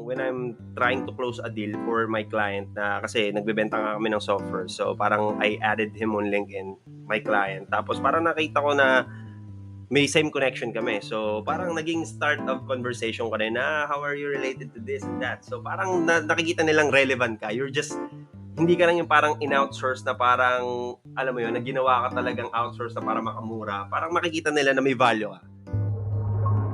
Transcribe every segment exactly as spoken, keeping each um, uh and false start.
When I'm trying to close a deal for my client na, kasi nagbebenta nga kami ng software. So parang I added him on LinkedIn, my client. Tapos parang nakita ko na may same connection kami. So parang naging start of conversation ko rin na, "Ah, how are you related to this and that?" So parang na, nakikita nilang relevant ka. You're just, hindi ka lang yung parang in-outsource na parang, alam mo yun, na ginawa ka talagang outsource na para makamura. Parang makikita nila na may value ka.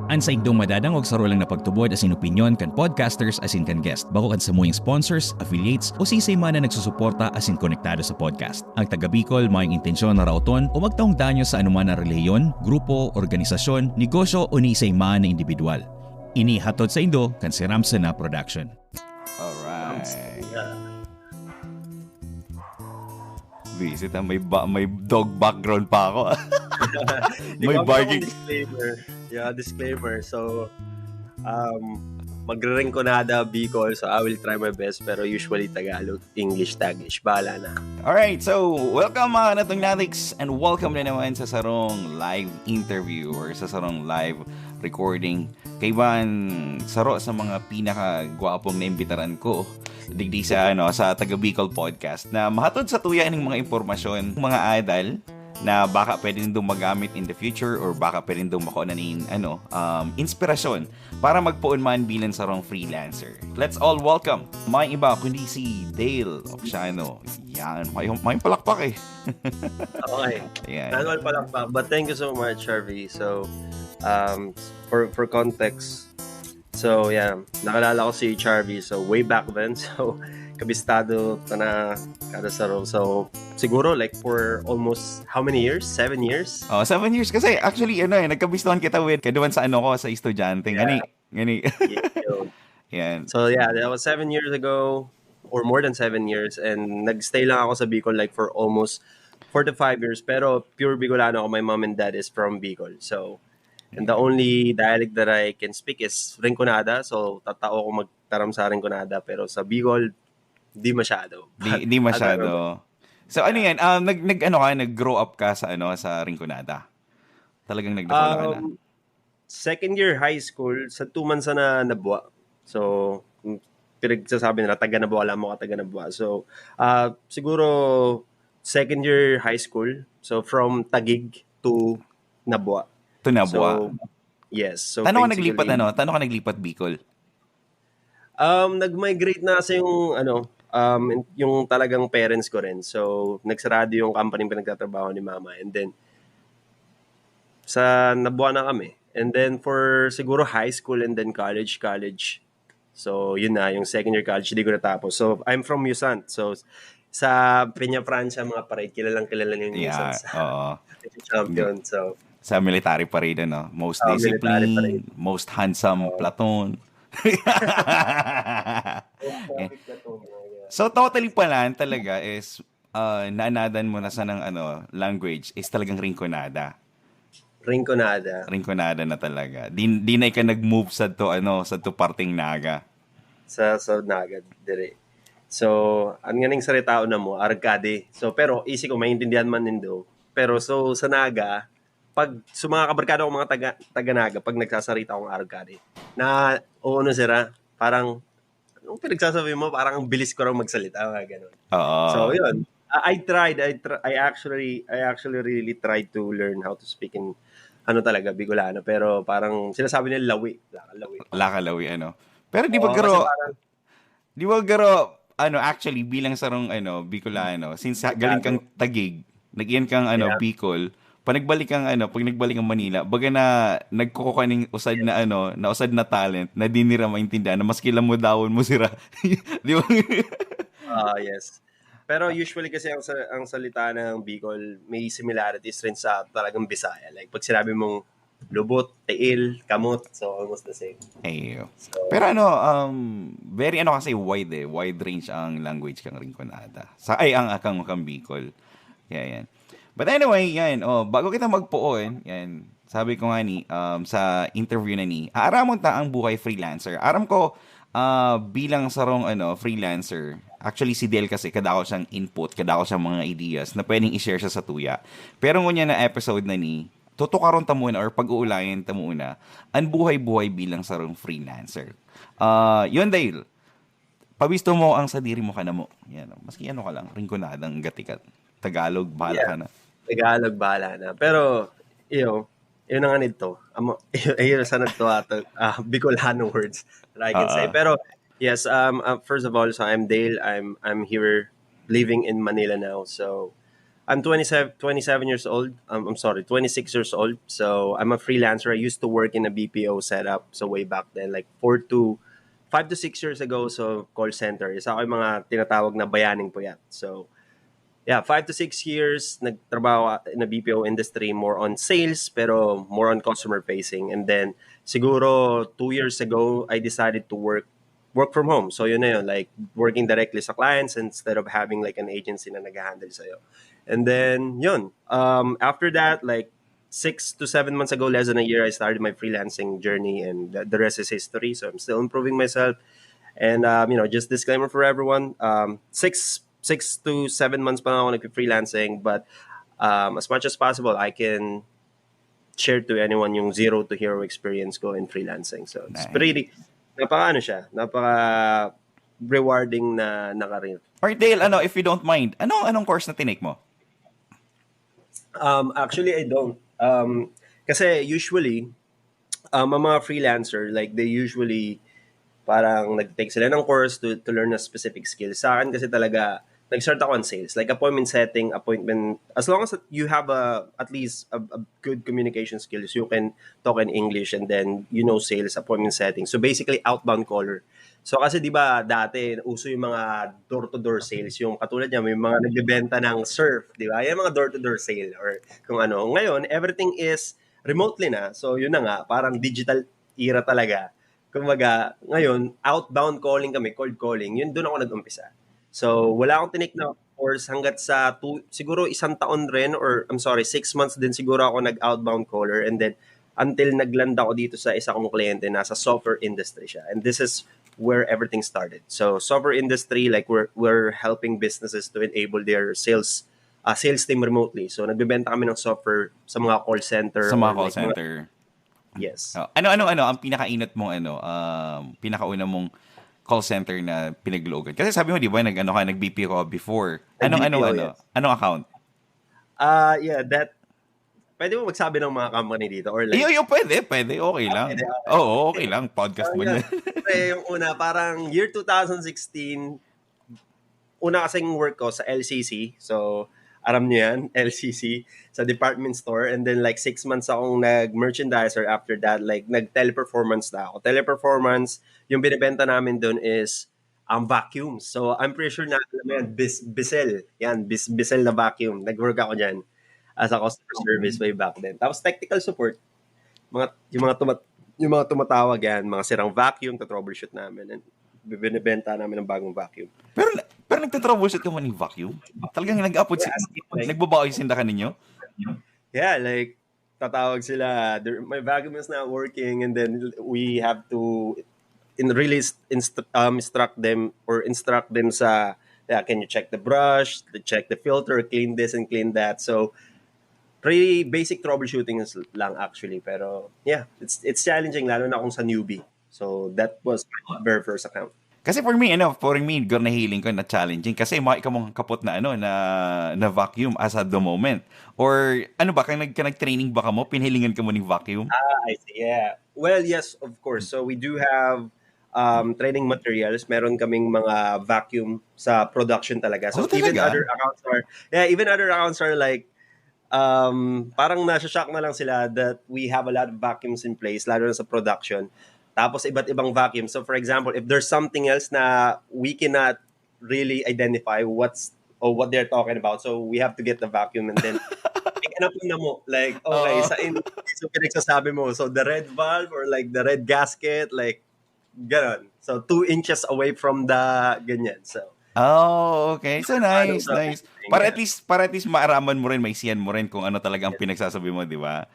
An saindong madadangog saro lang na pagtubod asin opinyon kan podcasters asin kan guest, bako kan samuyang sponsors, affiliates, o siisay man na nagsusuporta asin konektado sa podcast. Ang taga Bicol mayong intensyon na raoton o magtaong danyo sa anuman na relihiyon, grupo, organisasyon, negosyo o ni isay man na indibidwal. Ini hatod saindo kan Siramsena Production. Alright. Yeah. Visit ha, may, ba, may dog background pa ako. May barking. Disclaimer. Yeah, disclaimer. So, um, magre-Rinconada, Bicol, so I will try my best, pero usually Tagalog, English, Tagish. Bahala na. Alright, so welcome mga Natong Natics and welcome na naman sa sarong live interview or sa sarong live recording. Kaiban saro sa mga pinakagwapong naimbitaran ko digdi sa ano sa Taga Bicol Podcast na mahatod sa tuya ning mga impormasyon, mga adal na baka pwede nindong magamit in the future or baka pwede nindong makuha na nin ano, um, inspirasyon para magpoon man bilang sarong freelancer. Let's all welcome, may iba kundi si Dale Oxiano. Yan, may, may palakpak eh. Okay. Yan. Tanol palakpak. But thank you so much, Harvey. So, um, for for context, so yeah, nakilala ko si Charvy. So, way back then, so, kabistado ta na kada saro. So, siguro like for almost how many years? Seven years? Oh, seven years kasi actually ano eh, nagkabistuhan kita with kaduman sa ano ko, sa estudyante. Yeah. Ngani, ngani. Yun. Yan. So yeah, that was seven years ago or more than seven years, and nagstay lang ako sa Bicol like for almost four to five years, pero pure Bicolano ako. My mom and dad is from Bicol. So, and the only dialect that I can speak is Rinconada. So, tatao ako magtaram sa Rinconada, pero sa Bicol, di masyado. Di, di masyado. So ano yan? Ah, nag, nag ano ka, nag-grow up ka sa ano sa Rinconada? Talagang nagdakula ka na? Um, second year high school, sa two months na nabuwa. So, kung pinagsasabi nila, taga Nabuwa lang mo ka, taga Nabuwa. So, ah, siguro second year high school. So, from Taguig to Nabuwa. To Nabuwa. So, yes. So, Tano ka naglipat basically, ano? Tano ka naglipat Bicol? Um, nag-migrate na kasi yung, ano, um, yung talagang parents ko rin. So, nagsarado yung company pinagtatrabaho ni mama. And then, sa Nabuwa na kami. And then, for siguro high school and then college, college. So, yun na, yung second year college, di ko natapos. So, I'm from Musant. So, sa Peñafrancia, mga parade, kilalang kilala niyo yung Yeah, Musant sa oo. champion. So, Sa military parade, ano? Most Ah, military disciplined, parade. Most handsome platoon. So, totally pala talaga is uh, naanadan mo na sa ng ano, language is talagang Rinconada. Rinconada. Rinconada na talaga. Di, di na ka nag-move sa to, ano, sa to parting Naga. Sa, sa Naga, dire. So, ang nganing sarita na mo, argade. So, pero easy ko, maintindihan man nindo. Pero so, sa Naga, pag sa mga kabarkada ko, mga taga, taga Naga, pag nagsasarita akong argade, na, oo na sira, parang, anong pinagsasabi mo? Parang ang bilis ko lang magsalita, mga ganun. Oo. So, yun. I, I tried, I, tr- I actually, I actually really tried to learn how to speak in, ano talaga, Bicolano. Pero parang sinasabi nila lawi. Wala kang lawi. Lakalawi, ano. Pero di ba, Oo, garo, kasi parang, di ba, garo, ano, actually, bilang sarong, ano, Bicolano, since ha- galing kang Taguig, nag-iyan kang, ano, Yeah. Bicol, pag nagbalik kang, ano, pag nagbalik kang Manila, baga na nagkukuha ning usad na, ano, na usad na talent na di nira maintindihan na maski lamudawon mo sira. Di ba? Ah, yes. Pero usually kasi ang, sa- ang salita ng Bicol may similarities rin sa talagang Bisaya. Like pag sinabi mong lubot, tiil, kamot, so almost the same. Ayo. So, Pero ano, um, very ano kasi wide eh, wide range ang language kang Rinconada. Sa, ay, ang akang kang Bicol. Kaya yan. But anyway, yan. Oh, bago kita magpoon, yan. Sabi ko nga ni, um, sa interview na ni, aaramon ta ang buhay freelancer. Aram ko, ah, bilang sarong ano, freelancer, actually si Del kasi, kadako siyang input, kadako siyang mga ideas na pwedeng i-share siya sa tuya. Pero ngunyan na episode na ni, tutukaron ta muna or pag-uulayan ta muna ang buhay-buhay bilang sarong freelancer. Ah, yun, Dale. Pabisto mo ang sadiri mo kanamo. Yan, maski ano ka lang, Rinconadang gatikat. Tagalog, bahala Yeah. ka na. Tagalog, bahala na. Pero, you know, yun ang anito. Amo, yun sa nagtuwa to, ah, Bicolano words that I can say. Ah. Pero, yes, um, uh, first of all, so I'm Dale. I'm I'm here living in Manila now. So, I'm twenty-seven, twenty-seven years old. Um, I'm sorry, twenty-six years old. So, I'm a freelancer. I used to work in a B P O setup. So, way back then, like four to, five to six years ago. So, call center. Isa ako yung mga tinatawag na bayaning puyat. So, yeah, five to six years, nagtrabaho in a B P O industry, more on sales, pero more on customer facing. And then, siguro two years ago, I decided to work work from home. So, yun na yun, like, working directly sa clients instead of having, like, an agency na nag-handle sa'yo. And then, yun, um, after that, like, six to seven months ago, less than a year, I started my freelancing journey, and the, the rest is history. So, I'm still improving myself. And, um, you know, just disclaimer for everyone, um, six, six to seven months pa lang ako nag-freelancing, but, um, as much as possible, I can share to anyone yung zero to hero experience ko in freelancing. So, it's Nice. pretty, napaka ano siya, napaka rewarding na, na career. Or Dale, ano, if you don't mind, ano, anong course na tinake mo? Um, actually, I don't. Um, kasi usually, um, ang mga freelancer, like, they usually, parang nag-take sila ng course to, to learn a specific skill. Sa akin kasi talaga, nag-start ako on sales. Like, appointment setting, appointment, as long as you have a, at least a, a good communication skills, you can talk in English and then you know sales, appointment setting. So, basically, outbound caller. So, kasi di ba dati, uso yung mga door-to-door sales. Yung katulad niya, may mga nagbebenta ng surf, di ba? Yan mga door-to-door sale or kung ano. Ngayon, everything is remotely na. So, yun na nga, parang digital era talaga. Kumbaga, ngayon, outbound calling kami, cold calling. Yun, doon ako nag-umpisa. So, wala akong tinake na course hanggat sa two, siguro isang taon rin, or, I'm sorry, six months din siguro ako nag-outbound caller. And then, until nag-land ako dito sa isa kong kliyente, nasa software industry siya. And this is where everything started. So, software industry, like, we're, we're helping businesses to enable their sales, uh, sales team remotely. So, nagbebenta kami ng software sa mga call center. Sa mga or, call like, mga- center. Yes. Oh, ano, ano, ano, ang pinakainat mong, ano, um, pinakauna mong call center na pinagloogan? Kasi sabi mo, di ba, nag-, ano ka, nag-B P O ka before. Anong, Nag-B P O, anong, ano, yes. anong account? Ah, yeah, that, pwede mo magsabi ng mga company dito? Or like, Iyo, iyo, pwede, pwede, okay lang. Pwede, okay. Oo, okay lang, podcast mo Ayun. yan. Siyempre, yung una, parang year two thousand sixteen, una kasing work ko sa L C C. So, aram niyo yan, L C C, sa department store. And then, like, six months akong nag-merchandiser. After that, like, nag-teleperformance na ako. Teleperformance, yung binibenta namin doon is ang vacuum. So, I'm pretty sure na alam mo yan, bis, Bisel. Yan, bis, Bisel na vacuum. Nag-work ako dyan as a customer service way back then. Tapos technical support. Mga, yung mga tumat, yung mga tumatawag yan, mga sirang vacuum, to-troubleshoot namin. And binibenta namin ng bagong vacuum. Pero, pero nagtatroubleshoot ka mo ng vacuum? Talagang nag-apod si, Yeah, as in, like, nagbabaoy sinda ka ninyo? Yeah, like, tatawag sila, "There, my vacuum is not working," and then we have to in, really inst- um, instruct them or instruct them sa, yeah, "Can you check the brush, check the filter, clean this and clean that?" So, pretty basic troubleshooting is lang actually, pero yeah, it's it's challenging lalo na kung sa newbie. So, that was my very first account. Kasi for me, ano, for me, gor nahiling ko na challenging. Kasi mga ikamong kapot na, ano, na, na vacuum as at the moment. Or, ano ba, kung nag, kung nag-training ba ka mo, pinhilingan ka mo ng vacuum? Ah, I see. Yeah. Well, yes, of course. So we do have um, training materials. Meron kaming mga vacuum sa production talaga. So Oh, even talaga? Other accounts are, yeah, even other accounts are like, um, parang nasha-shock na lang sila that we have a lot of vacuums in place, lalo na sa production. Tapos iba't ibang vacuum. So for example, if there's something else na we cannot really identify what's or what they're talking about, so we have to get the vacuum and then pick up na mo. Like, okay, Oo. Sa in, so pinagsasabi mo, so the red valve or like the red gasket, like, ganon. So two inches away from the ganyan. So, Oh, okay. So nice, Ano, nice. something, Para yeah. At least, para at least maaraman mo rin, maisihan mo rin kung ano talaga ang pinagsasabi mo, di ba?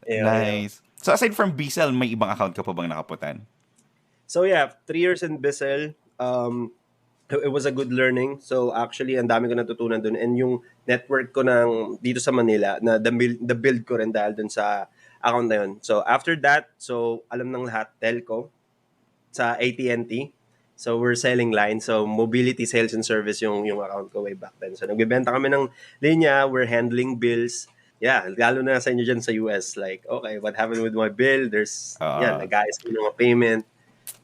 Yeah, Nice. So aside from Bisel, may ibang account ka pa bang nakaputan? So yeah, three years in Bisel, um, it it was a good learning. So actually, ang dami ko natutunan dun. And yung network ko ng dito sa Manila, na the build, the build ko rin dahil dun sa account na yun. So after that, so alam ng lahat, telco. sa A T and T. So we're selling lines. So mobility sales and service yung yung account ko way back then. So nagbebenta kami ng linya, we're handling bills. Yeah, lalo na sa inyo dyan sa U S, like, okay, what happened with my bill? There's, Ah. yeah, nag-aayos kami ng mga payment.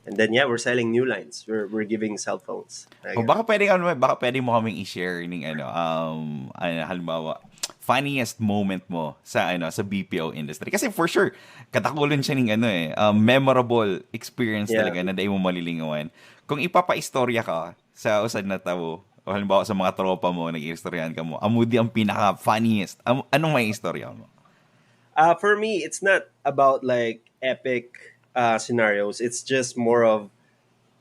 And then, yeah, we're selling new lines. We're, we're giving cell phones. O baka pwede, ano, baka pwede mo kaming i-share ning ano, um, ano, halimbawa, funniest moment mo sa ano, sa B P O industry. Kasi for sure, katakulon siya ning ano eh, um, memorable experience Yeah. talaga na dai mo malilingawan. Kung ipapaistorya ka sa usad na tao, o halimbawa sa mga tropa mo, nag-iistoryahan ka mo, amo di ang pinaka-funniest. Am- anong may istorya mo? Uh, for me, it's not about like epic uh, scenarios. It's just more of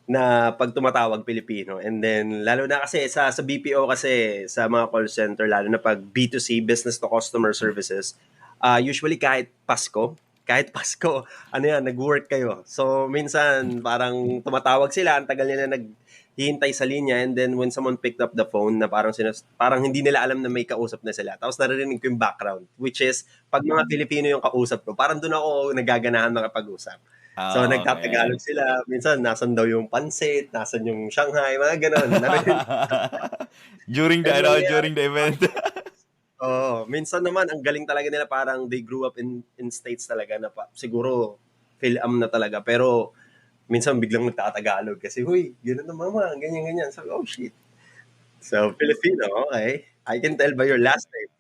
na pag tumatawag Pilipino. And then, lalo na kasi sa, sa B P O kasi, sa mga call center, lalo na pag B two C, business to customer services, uh, usually kahit Pasko, kahit Pasko, ano yan, nag-work kayo. So, minsan, parang tumatawag sila, ang tagal nila naghihintay sa linya, and then when someone picked up the phone, na parang, sinas- parang hindi nila alam na may kausap na sila. Tapos naririnig ko yung background, which is, pag mga Pilipino yung kausap ko, parang doon ako nagaganahan makipag-usap. So, Ah, nagtatagalog okay. Sila. Minsan, nasan daw yung pansit, nasan yung Shanghai, mga ganon. Narinig- During the, Pero ano, yeah. During the event. Oo, minsan naman, ang galing talaga nila, parang they grew up in, in states talaga na pa, siguro, Fil-Am na talaga. Pero, minsan biglang nagtatagalog kasi, "Huy, ganun na mama, ganyan, ganyan." Sabi, "Oh, shit." So, Filipino, okay. I can tell by your last name.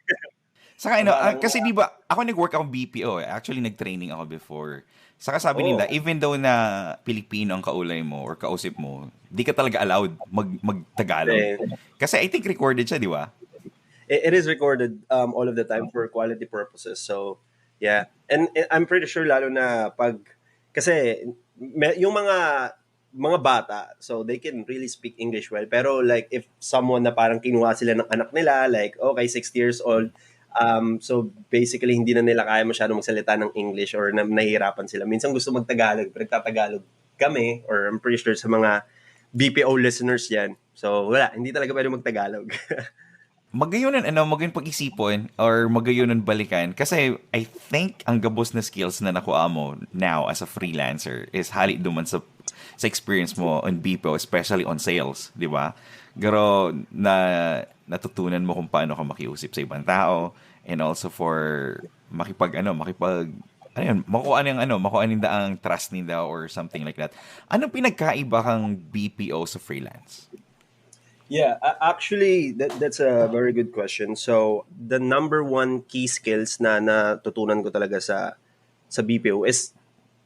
Saka ano, ah, Parang, kasi di ba, ako nag-work ako B P O eh. Actually, nag-training ako before. Saka sabi nila, oh, even though na Pilipino ang kaulay mo or kausip mo, di ka talaga allowed mag mag-Tagalog. Then, Kasi I think recorded siya, di ba? it, it is recorded um, all of the time for quality purposes. So, yeah. And, and I'm pretty sure lalo na pag, kasi may, yung mga mga bata, so they can really speak English well. Pero like if someone na parang kinuha sila ng anak nila, like okay, sixty years old, um, so basically hindi na nila kaya masyado magsalita ng English or na, nahihirapan sila. Minsan gusto magtagalog, pero nagtatagalog kami, or I'm pretty sure sa mga B P O listeners dyan. So wala, hindi talaga pwede magtagalog. Magayon ano, magayon pag-isipon or magayon balikan kasi I think ang gabos na skills na nakuha mo now as a freelancer is hali duman sa sa experience mo on B P O, especially on sales, di ba? Pero na natutunan mo kung paano ka makiusip sa ibang tao and also for makipag ano, makipag ano yun, makuha niyang ano, makuha ninda ang trust ninda or something like that. Anong pinagkaiba kang B P O sa freelance? Yeah, a- actually, that, that's a very good question. So, the number one key skills na natutunan ko talaga sa sa B P O is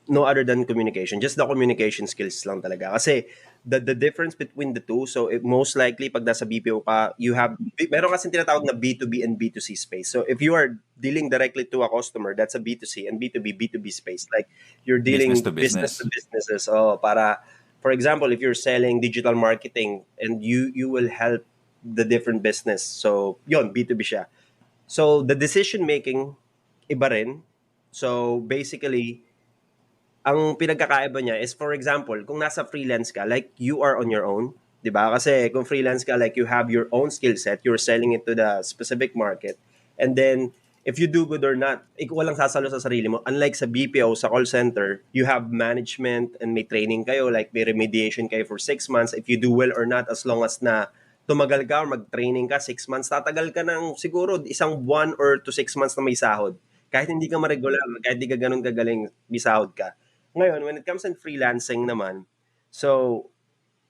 no other than communication, just the communication skills lang talaga. Kasi the, the difference between the two, so it, most likely pag nasa B P O ka, you have, meron kasi tinatawag na B two B and B two C space. So if you are dealing directly to a customer, that's a B two C, and B two B, B two B space. Like you're Business dealing to business business. to businesses. Oh, para, for example, if you're selling digital marketing and you you will help the different business. So, yon B two B siya. So, the decision making, iba rin. So, basically, ang pinagkakaiba niya is, for example, kung nasa freelance ka, like, you are on your own, di ba? Kasi kung freelance ka, like, you have your own skill set, you're selling it to the specific market, and then, if you do good or not, ikaw lang sasalo sa sarili mo. Unlike sa B P O, sa call center, you have management and may training kayo, like, may remediation kayo for six months. If you do well or not, as long as na tumagal ka or mag-training ka, six months, tatagal ka ng siguro isang buwan or to six months na may sahod. Kahit hindi ka ma-regular, kahit di ka ganun kagaling, may sahod ka. Ngayon, when it comes in freelancing naman, so,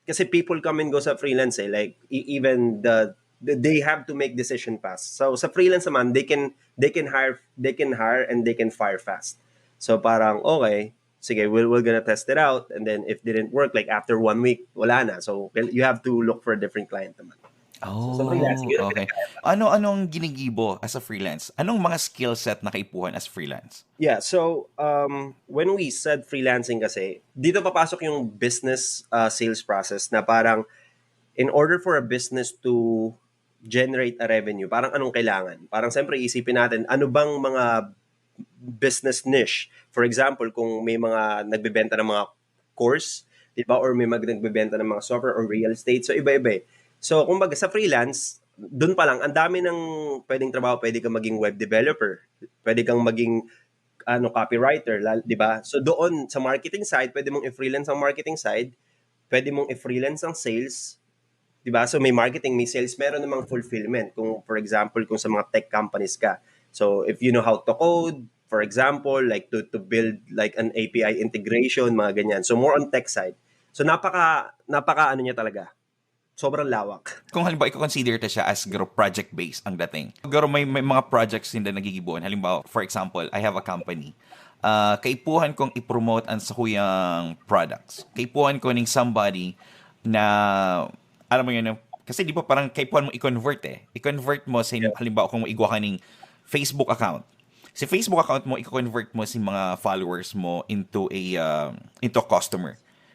kasi people come and go sa freelance eh, like e- even the, the they have to make decision fast. So sa freelance naman, they can they can hire they can hire and they can fire fast. So parang okay, sige, we'll, we're gonna test it out, and then if didn't work, like after one week, wala na. So you have to look for a different client naman. So sa freelance, Oh, yun ang okay. pinagkaiba. Ano anong ginigibo as a freelance? Anong mga skill set na kaipuhan as freelance? Yeah, so um, when we said freelancing kasi, dito papasok yung business uh, sales process na parang in order for a business to generate a revenue, parang anong kailangan? Parang siyempre isipin natin, ano bang mga business niche? For example, kung may mga nagbebenta ng mga course, di ba? Or may mga nagbebenta ng mga software or real estate. So iba-iba eh. So kumbaga sa freelance, doon pa lang, ang dami ng pwedeng trabaho. Pwede kang maging web developer, pwede kang maging ano, copywriter, lal-, di ba? So doon, sa marketing side, pwede mong i-freelance ang marketing side, pwede mong i-freelance ang sales, di ba? So may marketing, may sales, meron namang fulfillment. Kung, for example, kung sa mga tech companies ka. So if you know how to code, for example, like to, to build like an A P I integration, mga ganyan. So more on tech side. So napaka, napaka ano niya talaga. Sobrang lawak. Kung halimbawa, i-consider ta siya as garo project-based ang dating. Garo may, may mga projects sinda nagigiboan. Halimbawa, for example, I have a company. Ah, kaipuhan kong i-promote ang sakuyang products. Kaipuhan ko ning somebody na, alam mo yun, kasi di ba parang kaipuhan mo i-convert eh. I-convert mo sa, halimbawa, kung igwa ka ning Facebook account. Si Facebook account mo, i-convert mo si mga followers mo into a, ah, into a customer.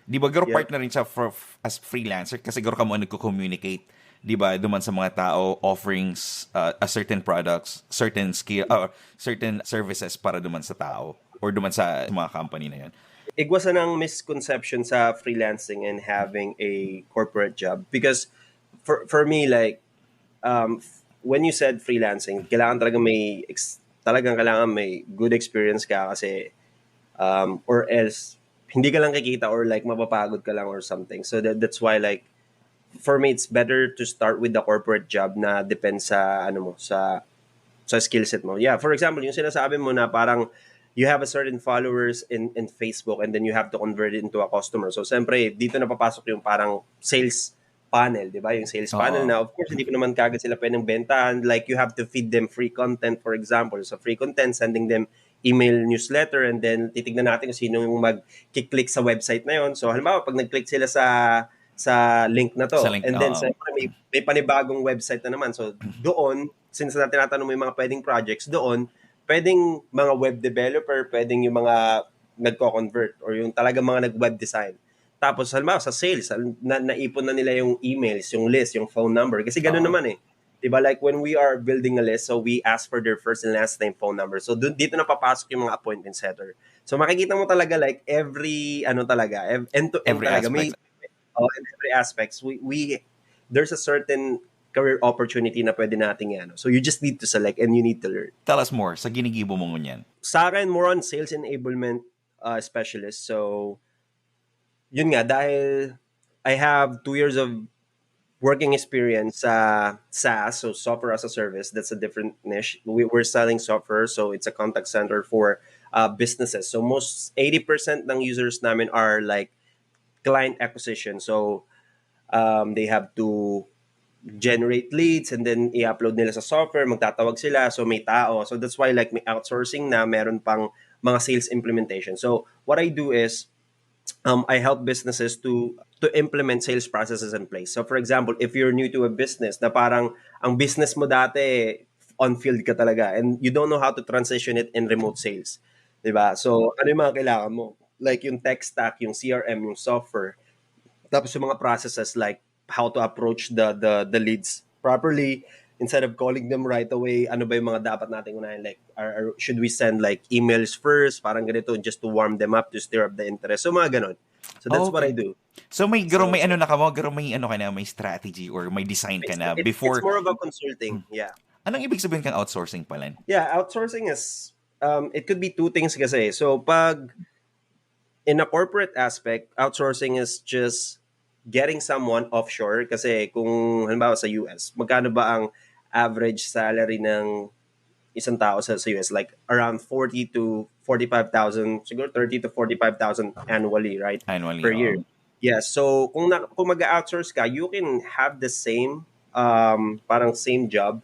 Di ba, garo Yeah. Partner rin siya for, as freelancer kasi garo ka mo nagko-communicate, di ba, duman sa mga tao, offerings, uh, a certain products, certain skill, or certain services para duman sa tao or duman sa mga company na yun. Igwa sanang misconception sa freelancing and having a corporate job because for for me, like, um, when you said freelancing, kailangan talaga may ex-, talagang kailangan may good experience ka kasi, um, or else hindi ka lang kikita or like mapapagod ka lang or something. So that, that's why, like, for me, it's better to start with the corporate job na depend sa ano mo, sa sa skill set mo. Yeah, for example, yung sinasabi mo na parang you have a certain followers in in Facebook and then you have to convert it into a customer. So siyempre, dito na papasok yung parang sales funnel, di ba? Yung sales Oo. Funnel na, of course, hindi ko naman kagad sila pwedeng bentahan. Like, you have to feed them free content, for example. Sa free content, sending them email newsletter, and then titignan natin kung sino yung mag-click sa website na yon. So halimbawa, pag nag-click sila sa sa link na to, Sa link, and then oo. Siyempre, may, may panibagong website na naman. So doon, since na tinatanong mo yung mga pwedeng projects, doon pwedeng mga web developer, pwedeng yung mga nagko-convert or yung talagang mga nag-web design. Tapos halimbawa sa sales, na, naipon na nila yung emails, yung list, yung phone number. Kasi gano'n Oo. Naman eh. Di ba? Like when we are building a list, so we ask for their first and last name, phone number. So dun, dito na papasok yung mga appointment setter. So makikita mo talaga like every, ano talaga, ev- end to end Every talaga. Aspect. May, oh, in every aspects, we, we, there's a certain career opportunity na pwede nating ano. So you just need to select and you need to learn. Tell us more sa ginigibo mo ngunyan. Sa akin, more on sales enablement uh, specialist. So, yun nga, dahil I have two years of working experience sa SaaS, so software as a service, that's a different niche. We, we're selling software, so it's a contact center for uh, businesses. So most eighty percent ng users namin are like client acquisition. So um, they have to generate leads and then i-upload nila sa software, magtatawag sila, so may tao. So that's why like may outsourcing na, meron pang mga sales implementation. So what I do is um, I help businesses to to implement sales processes in place. So for example, if you're new to a business na parang ang business mo dati on field ka talaga and you don't know how to transition it in remote sales, 'di ba? So ano yung mga kailangan mo? Like yung tech stack, yung C R M, yung software, tapos yung mga processes like how to approach the the the leads properly instead of calling them right away. Ano ba yung mga dapat nating unahin? Like, are, are- should we send like emails first, parang ganito, just to warm them up, to stir up the interest? So mga ganon. So that's what I Okay. do. So may garo So- may ano na ka mo, garo may ano ka na, may strategy or may design ka na It's, before. it's more of a consulting. Yeah. Anong ibig sabihin kang outsourcing pala? Yeah, outsourcing is um it could be two things kasi. So pag in a corporate aspect, outsourcing is just getting someone offshore kasi kung halimbawa sa U S, magkano ba ang average salary ng isang tao sa, sa U S? Like around forty to forty-five thousand, siguro thirty to forty-five thousand annually, right? Annually, Per oo. Year. Yeah, so kung na, kung mag-outsource ka, you can have the same um parang same job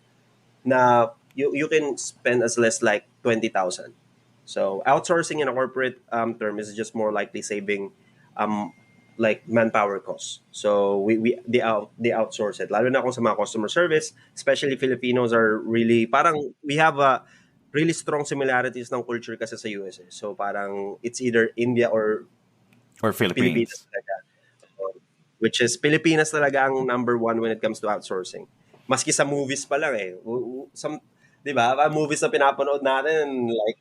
na you you can spend as less like twenty thousand. So outsourcing in a corporate um term is just more likely saving um like manpower costs. So we we they out they outsource it. Lalo na kung sa mga customer service, especially Filipinos are really parang we have a really strong similarities ng culture kasi sa U S eh. So parang it's either India or Or Pilipinas Philippines. Talaga. Which is Pilipinas talaga ang number one when it comes to outsourcing. Maski sa movies pa lang eh. U- u- Some, 'di ba? Ang movies na pinapanood natin, like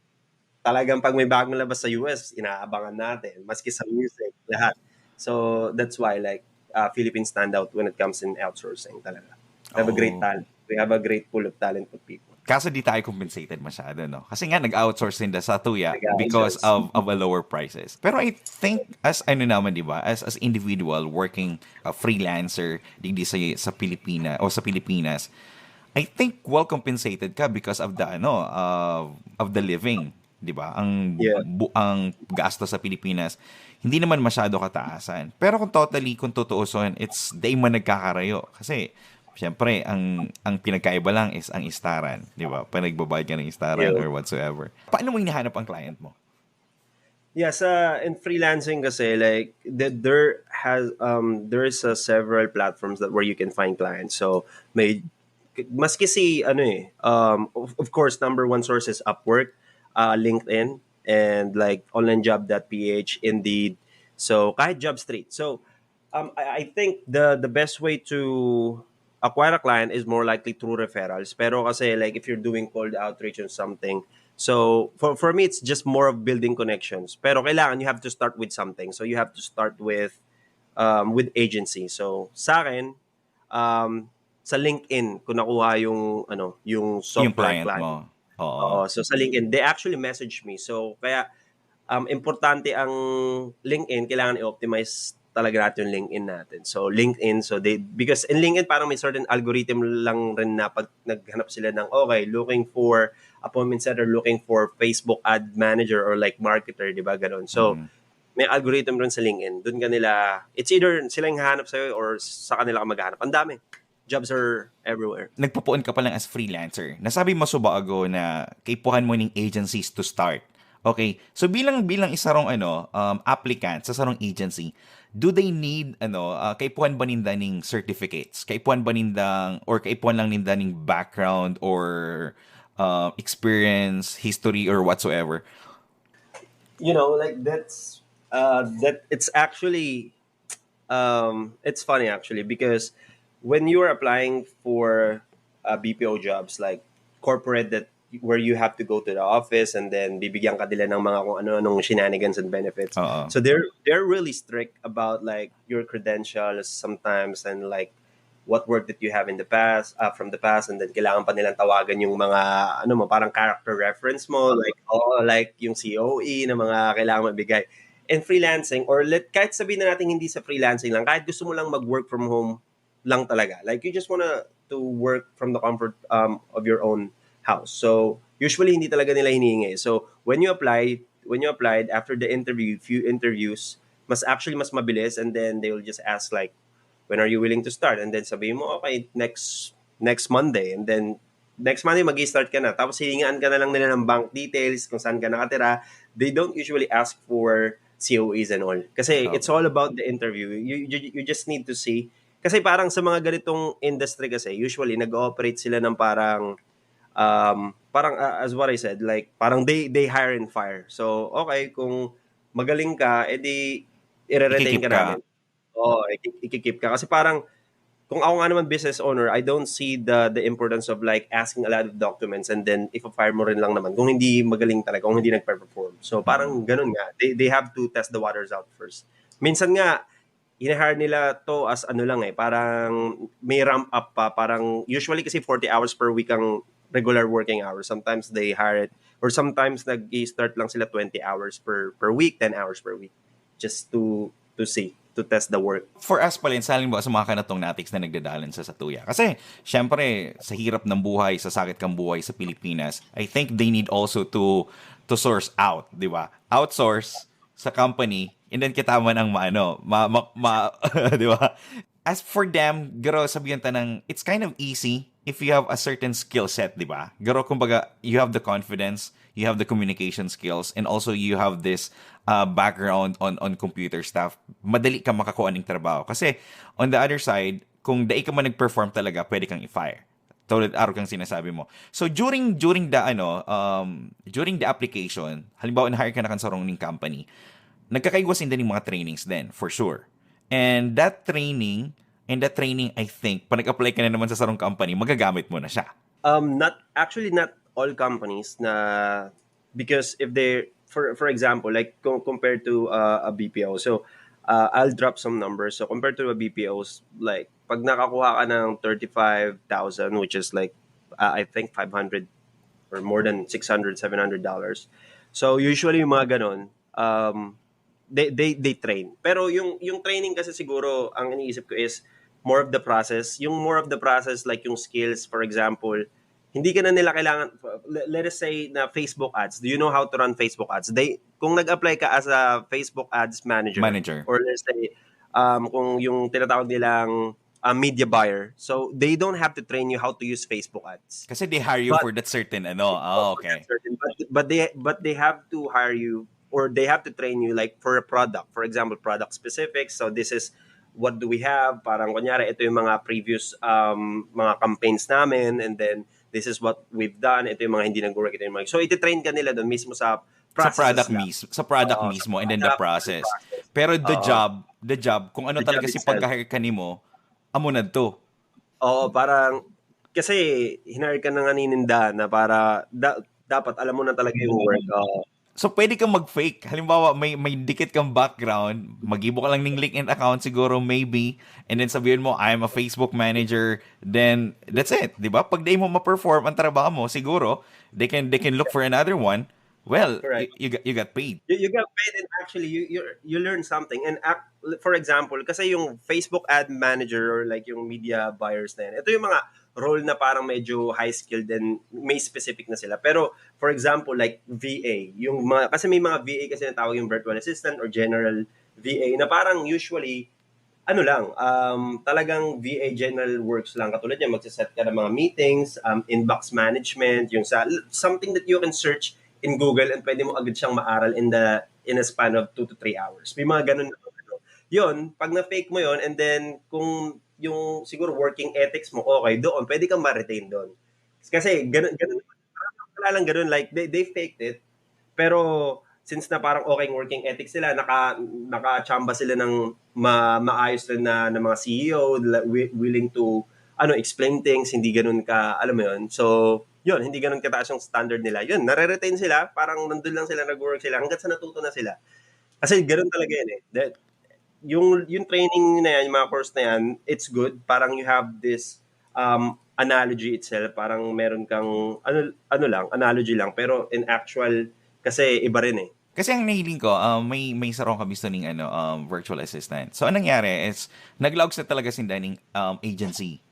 talagang pag may bagong labas sa U S, inaabangan natin. Maski sa music, lahat. So that's why like uh, Philippines stand out when it comes in outsourcing talaga. We have a great Oh. Talent. We have a great pool of talented people. Kaso di tayo compensated masyado, no? Kasi nga, nag-outsource sinda sa tuya because of, of a lower prices. Pero I think, as ano naman, di ba? As, as individual, working a freelancer, digdi sa, sa Pilipinas, o sa Pilipinas, I think well compensated ka because of the, ano, uh, of the living, di ba? Ang, Yeah. bu- ang gasto sa Pilipinas, hindi naman masyado kataasan. Pero kung totally, kung tutuusin, it's di man nagkakarayo. Kasi, siyempre, ang, ang pinagkaiba lang is ang istaran, di ba? Pag nagbabayad ka ng istaran Yeah. or whatsoever. Paano mo hinahanap ang client mo? Yeah, sa in freelancing kasi, like, the, there has um there is a several platforms that where you can find clients. So may, maski si ano eh, um of, of course, number one source is Upwork, uh, LinkedIn, and like online job dot p h, Indeed. So kahit job street. So um I, I think the the best way to acquire a client is more likely through referrals. Pero kasi, like, if you're doing cold outreach or something, so for for me, it's just more of building connections. Pero kailangan you have to start with something. So you have to start with um with agency. So sa akin, um sa LinkedIn ko nakuha yung ano, yung Yung software client client. mo. Oo. Oo, so sa LinkedIn, they actually messaged me. So kaya um importante ang LinkedIn, kailangan i-optimize talaga natin yung LinkedIn natin. So LinkedIn, so they, because in LinkedIn parang may certain algorithm lang rin na pag naghanap sila ng, okay, looking for appointment setter, looking for Facebook ad manager or like marketer, di ba, ganun. So Mm. may algorithm rin sa LinkedIn. Doon ka nila, it's either sila yung hahanap sa'yo or sa kanila ka maghahanap. Ang dami. Jobs are everywhere. Nagpupuon ka pa lang as freelancer. Nasabi mo sa bago na kaipuhan mo ning agencies to start. Okay. So bilang bilang isa rong ano, um, applicant sa sarong agency, do they need ano, uh, kaipuhan ba ninda ning certificates? Kaipuhan ba nindang or kaipuhan lang ninda ning background or uh, experience, history or whatsoever? You know, like, that's uh that it's actually um it's funny actually, because when you're applying for uh, B P O jobs, like corporate, that where you have to go to the office and then bibigyan ka nila ng mga kung ano-anong shenanigans and benefits. Oo. So they're they're really strict about, like, your credentials sometimes and, like, what work that you have in the past, uh, from the past, and then kailangan pa nilang tawagan yung mga ano mo, parang character reference mo, like, oh, like yung C O E na mga kailangan mabigay. And freelancing, or let, kahit sabihin na natin hindi sa freelancing lang, kahit gusto mo lang mag-work from home lang talaga, like, you just wanna to work from the comfort um, of your own house. So usually hindi talaga nila hinihingi. So when you apply, when you applied, after the interview, few interviews, mas actually mas mabilis, and then they will just ask, like, when are you willing to start? And then sabihin mo, okay, next next Monday. And then next Monday, mag-start ka na. Tapos hihingaan ka na lang nila ng bank details, kung saan ka nakatira. They don't usually ask for C O Es and all. Kasi Okay. It's all about the interview. You, you, you just need to see. Kasi parang sa mga ganitong industry kasi, usually, nag-ooperate sila ng parang, um, parang, uh, as what I said, like, parang they, they hire and fire. So, okay, kung magaling ka, edi, ire-retain Ikikip ka ka. namin. Oo, iki- ikikip ka. Kasi parang, kung ako nga naman business owner, I don't see the the importance of, like, asking a lot of documents and then ipa-fire mo rin lang naman kung hindi magaling talaga, kung hindi nagpe-perform. So parang ganun nga, they, they have to test the waters out first. Minsan nga, hina-hire nila to as ano lang eh, parang may ramp up pa, parang usually kasi forty hours per week ang regular working hours. Sometimes they hire it, or sometimes nag-i-start lang sila twenty hours per per week, ten hours per week, just to to see, to test the work. For us pala, sa halimbawa sa mga kanatong natiks na nagdadalan sa satuya. Kasi, syempre, sa hirap ng buhay, sa sakit kang buhay sa Pilipinas, I think they need also to to source out, di ba? Outsource sa company, and then kita man ang maano, ma, ma, ma, di ba? As for them, garo, sabihan ta ng, it's kind of easy if you have a certain skill set, di ba? Garo, kumbaga, you have the confidence, you have the communication skills, and also you have this uh, background on on computer stuff. Madali ka makakuha ng trabaho. Kasi, on the other side, kung dai ka man nag-perform talaga, pwede kang i-fire. Tulad araw kang sinasabi mo. So during during the ano um during the application, halimbawa na-hire ka na kan sarong ning company, nagkakaigwa sinda ning mga trainings din, for sure. And that training, and that training, I think, pag nag-apply ka na naman sa sarong company, magagamit mo na siya. Um, not actually, not all companies na, because if they, for for example, like, co- compared to uh, a B P O, so uh, I'll drop some numbers. So compared to a B P Os, like, pag nakakuha ka ng thirty-five thousand, which is like uh, I think five hundred or more than six hundred, seven hundred dollars. So usually yung mga ganon, um, they, they, they train. Pero yung, yung training kasi siguro, ang iniisip ko is more of the process. Yung more of the process, like yung skills, for example, hindi ka na nila kailangan, let, let us say na Facebook ads. Do you know how to run Facebook ads? They, kung nag-apply ka as a Facebook ads manager, Manager. or let's say, um, kung yung tinatawag nilang uh, media buyer, so they don't have to train you how to use Facebook ads. Kasi they hire you But- for that certain ano. Oh, okay. Certain, but, but they but they have to hire you, or they have to train you, like, for a product. For example, product specific. So this is what do we have? Parang kunyari, ito yung mga previous um, mga campaigns namin, and then this is what we've done. Ito yung mga hindi nag-work. Ito yung mga... So iti-train ka nila doon mismo sa Sa process product lang. mismo, sa product Oo, mismo sa and then the product, process. process. Pero the Oo. job, the job, kung ano The talaga job si itself. Pagka-hire ka nimo, amo na to. Oo, parang kasi hinire ka na nga ni ninda na para da, dapat alam mo na talaga yung work. Oo. So pwede kang mag-fake. Halimbawa, may may dikit kang background, magibo ka lang ning LinkedIn account siguro maybe, and then sabihin mo, "I'm a Facebook manager." Then that's it, 'di ba? Pag di mo ma-perform ang trabaho mo, siguro they can they can look for another one. Well, Correct. you, you, got, you got paid. You, you get paid and actually you you you learn something. And act, for example, kasi yung Facebook ad manager or like yung media buyers na yan, ito yung mga role na parang medyo high skilled and may specific na sila. Pero for example, like V A, yung mga, kasi may mga V A kasi na tawag yung virtual assistant or general V A na parang usually ano lang, um, talagang V A general works lang. Katulad niya, magsaset ka ng mga meetings, um, inbox management, yung sa, something that you can search in Google and pwede mo agad siyang maaral in the in a span of two to three hours. May mga ganun na ano. Yun, pag na-fake mo yon, and then kung yung siguro working ethics mo, okay, doon, pwede kang ma-retain doon. Kasi ganun, ganun, wala lang ganun, like, they, they faked it. Pero since na parang okay ang working ethics nila, naka, nakachamba sila ng ma, maayos rin na, ng mga C E O, la- wi- willing to ano, explain things, hindi ganun ka, alam mo yun. So, yun, hindi ganun kataas yung standard nila. Yun, nare-retain sila, parang nandun lang sila, nag-work sila hanggang sa natuto na sila. Kasi ganun talaga yun eh. That, yung yung training na yan, yung mga course na yan, it's good. Parang you have this um analogy itself. Parang meron kang ano ano lang, analogy lang, pero in actual kasi iba rin eh. Kasi ang nahiling ko, uh, may may sarong kami gusto ning ano, um, virtual assistant. So anong nangyari is naglaog sa talaga sinda ning um, agency.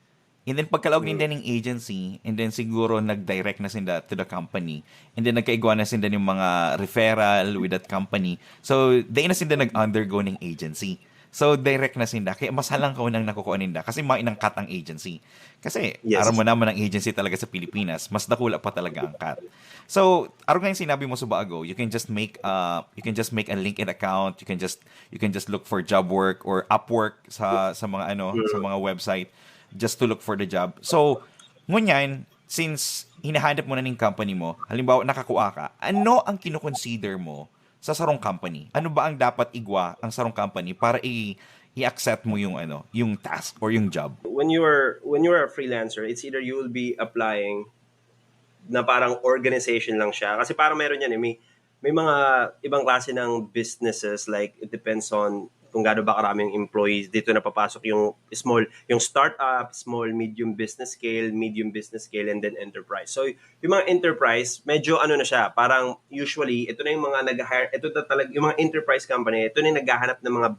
And then pagkalaog ninda ning agency, and then siguro nag-direct na sinda to the company. And then nagkaigwa na sinda ng mga referral with that company. So, di na sinda nag-undergo ning agency. So, direct na sinda. Kaya mas halangkaw nang nakukuha ninda kasi mainangkat ang agency. Kasi, Yes. aram mo naman ang agency talaga sa Pilipinas, mas dakula pa talaga ang cut. So, arog nga yung sinabi mo sa bago, you can just make uh, you can just make a LinkedIn account, you can just you can just look for job work or Upwork sa sa mga ano, sa mga website just to look for the job. So, ngunyan, since hinahanap mo na ning company mo, halimbawa nakakuha ka, ano ang kinoconsider mo sa sarong company? Ano ba ang dapat igwa ang sarong company para i i-accept mo yung ano, yung task or yung job? When you are when you are a freelancer, it's either you will be applying na parang organization lang siya. Kasi parang meron yan eh, may, may mga ibang klase ng businesses, like it depends on kung gaano ba karami yung employees. Dito na papasok yung small, yung startup, small, medium business scale, medium business scale, and then enterprise. So, yung mga enterprise, medyo ano na siya, parang usually, ito na yung mga nag-hire, ito na talaga, yung mga enterprise company, ito na yung naghahanap ng mga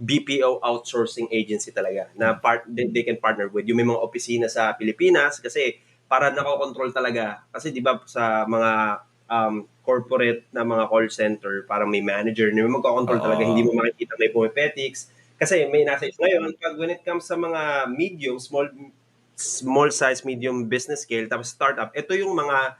B P O outsourcing agency talaga na part they, they can partner with. Yung may mga opisina sa Pilipinas kasi para nakokontrol talaga. Kasi 'di ba sa mga um, corporate na mga call center, parang may manager na may magkocontrol Oo. Talaga, hindi mo makikita may pumipetics. Kasi may nasa ngayon, pag when it comes sa mga medium, small small size, medium business scale, tapos startup, ito yung mga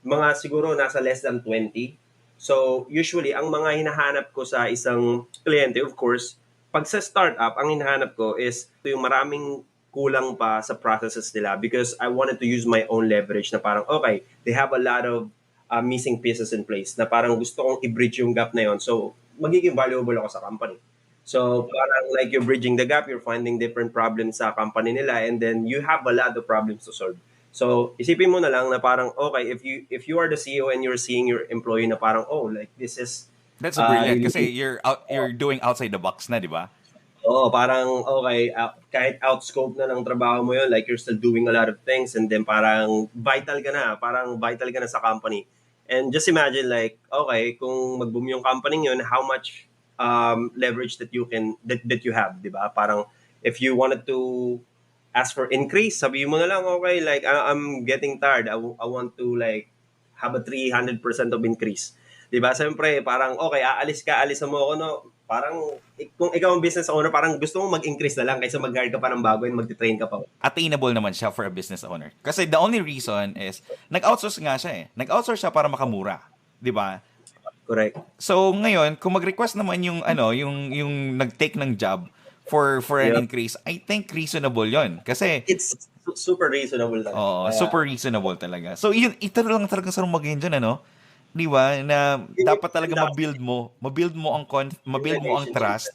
mga siguro nasa less than twenty. So, usually, ang mga hinahanap ko sa isang kliyente, of course, pag sa startup, ang hinahanap ko is yung maraming kulang pa sa processes nila because I wanted to use my own leverage na parang, okay, they have a lot of uh, missing pieces in place na parang gusto kong i-bridge yung gap na yon. So, magiging valuable ako sa company. So, parang like you're bridging the gap, you're finding different problems sa company nila, and then you have a lot of problems to solve. So, isipin mo na lang na parang, okay, if you if you are the C E O and you're seeing your employee na parang, oh, like, this is That's Ah, brilliant really? Kasi you're out, you're doing outside the box na, di ba? Oo, parang okay, ah, kahit outscope na ng trabaho mo yun, like you're still doing a lot of things and then parang vital ka na, parang vital ka na sa company. And just imagine like, okay, kung mag-boom yung company yun, how much um, leverage that you can that, that you have, di ba? Parang if you wanted to ask for increase, sabihin mo na lang, okay, like I- I'm getting tired. I, w- I want to like have a three hundred percent of increase. Di ba? Siyempre, parang okay, aalis ka, alisan mo ako, no? Parang ik- kung ikaw ang business owner, parang gusto mo mag-increase na lang kaysa mag-hire ka pa ng bago and magti-train ka pa. Attainable naman siya for a business owner. Kasi the only reason is, nag-outsource nga siya eh. Nag-outsource siya para makamura. Di ba? Correct. So ngayon, kung mag-request naman yung ano, yung yung nag-take ng job for for an Yeah. increase, I think reasonable 'yon. Kasi It's su- super reasonable talaga. Oo, Kaya- super reasonable talaga. So yun, ito lang talaga sa magiging dyan, ano? Di ba? Na dapat talaga ma-build mo, ma-build mo ang con- ma-build mo ang Relationship. Trust,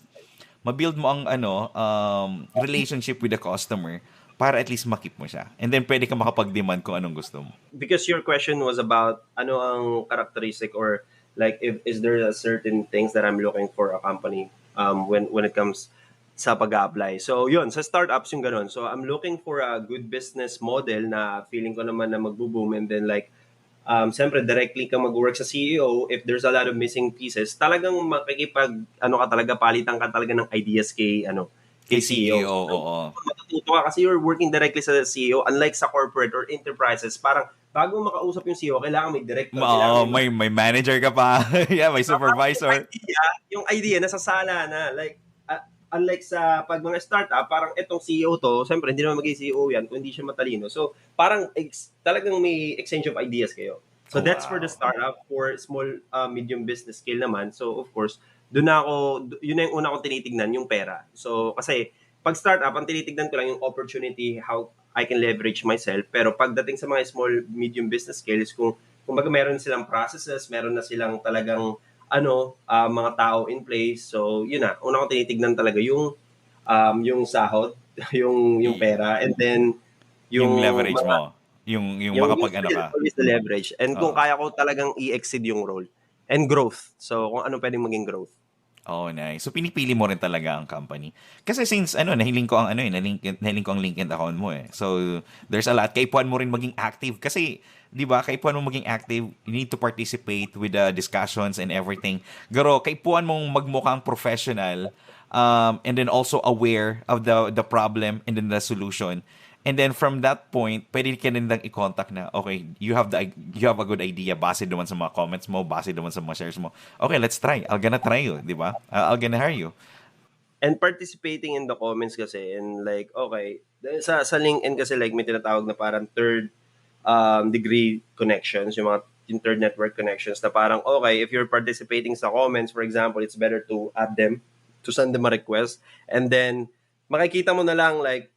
ma-build mo ang ano, um, relationship with the customer para at least ma-keep mo siya. And then pwede ka makapag-demand kung anong gusto mo. Because your question was about ano ang characteristic or like if is there a certain things that I'm looking for a company um when when it comes sa pag-apply. So yun, sa startups yung ganun. So I'm looking for a good business model na feeling ko naman na magbo-boom and then like um siyempre directly ka mag-work sa C E O. If there's a lot of missing pieces, talagang makikipag ano ka talaga, palitan ka talaga ng ideas kay ano kay Kay C E O, C E O. oo. Matututo ka kasi you're working directly sa C E O, unlike sa corporate or enterprises, parang bago mo makausap yung C E O, kailangan may director. Ma- kailangan oo, may may manager ka pa. Yeah, may supervisor. Idea, yung idea nasa sala na, like uh, unlike sa pag mga startup, parang itong C E O to, siyempre hindi naman maging C E O yan kung hindi siya matalino. So parang ex- talagang may exchange of ideas kayo. So Oh, that's for the wow. Startup. For small uh, medium business scale naman. So of course, doon na ako, yun na yung una kong tinitignan, yung pera. So kasi pag startup, ang tinitignan ko lang yung opportunity, how I can leverage myself. Pero pagdating sa mga small medium business scales, kung kumbaga meron silang processes, meron na silang talagang ano, uh, mga tao in place. So yun na, una kong tinitignan talaga yung um, yung sahod, yung yung pera, and then Yung, yung, leverage mga- mo. Yung yung yung makapag-ano yung ka. Always the leverage. And kung Oo. Kaya ko talagang i-exceed yung role. And growth. So kung ano pwedeng maging growth. Oh, nice. So pinipili mo rin talaga ang company. Kasi since ano, nahiling ko ang ano eh, nahiling, nahiling ko ang LinkedIn account mo eh. So there's a lot. Kaipuhan mo rin maging active kasi, 'di ba, kaipuhan mo maging active, you need to participate with the discussions and everything. Garo, kaipuhan mong magmukhang professional, um, and then also aware of the the problem and then the solution. And then from that point, pwede ka rin lang i-contact na, okay, you have the i- you have a good idea base naman sa mga comments mo, base naman sa mga shares mo. Okay, let's try. I'll gonna try you, 'di ba? Uh, I'll gonna hire you. And participating in the comments kasi, and like, okay, sa sa LinkedIn kasi, like, may tinatawag na parang third um, degree connections, yung mga yung third network connections na parang, okay, if you're participating sa comments, for example, it's better to add them, to send them a request, and then makikita mo na lang like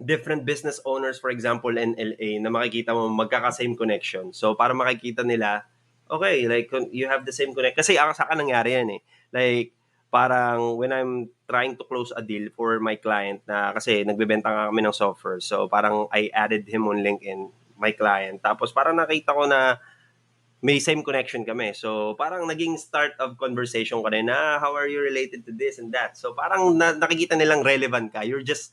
different business owners, for example, in L A, na makikita mo magkaka-same connection. So para makikita nila, okay, like you have the same connect. Kasi ako sa akin nangyari yan eh. Like parang when I'm trying to close a deal for my client na kasi nagbebenta nga kami ng software. So parang I added him on LinkedIn, my client. Tapos parang nakita ko na may same connection kami. So parang naging start of conversation ko rin na, "Ah, how are you related to this and that?" So parang na, nakikita nilang relevant ka. You're just